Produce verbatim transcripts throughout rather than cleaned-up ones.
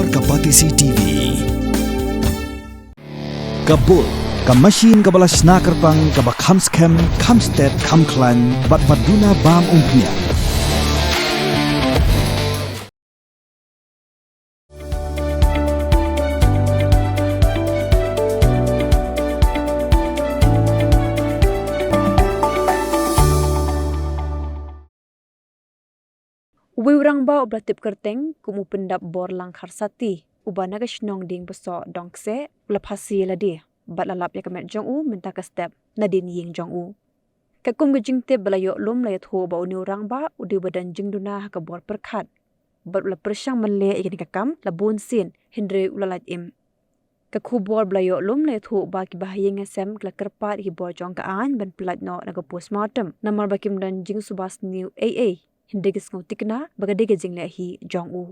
Ka Batesi T V. Ka Bull, ka machine kaba la shna kyrpang, kaba kham skhem, kham stet, kham khlaiñ, bad ba duna bam umphniang. Uwei u rangbah uba la tip kyrteng kum u Pyndapbor Langkharsati, uba na ka shnong Diengbasoh Dongkseh, u la phasi ïa lade bad la lap ïa ka met jong u mynta ka step nadien ïing jong u. Katkum ka jingtip ba la ïoh lum, la ïathuh ba une u rangbah u dei uba don jingduna ha ka bor pyrkhat bad u la pyrshang mynleh ïa kane ka kam la bun sien, hynrei u la lait im. Ka khubor ba la ïoh lum la ïathuh ba kiba ha ïing ha sem ki la kyrpad ïa ki bor jong ka aiñ ban pyllait noh na ka postmortem, namar ba kim don jingsuba sniew ei ei, hynrei ki sngew thikna ba ka dei ka jingleh hi jong u.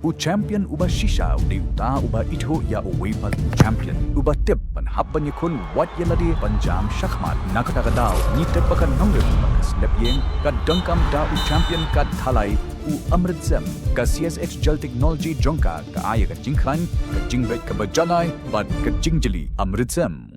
U champion uba shisha u dei uta uba ithuh ïa uwei pat u champion, uba tip ban hap ban ïakhun wat ïa lade ban jam shakhmat. Na kata ka daw ngi tip ba ka nongrim bad ka step ïing ka donkam da u champion ka thalai, u Amrit Zem. Ka C S H Gel Technology jong ka ka ai ïa ka jingkhlaiñ, ka jingbit kaba janai bad ka jingjli. Amrit Zem.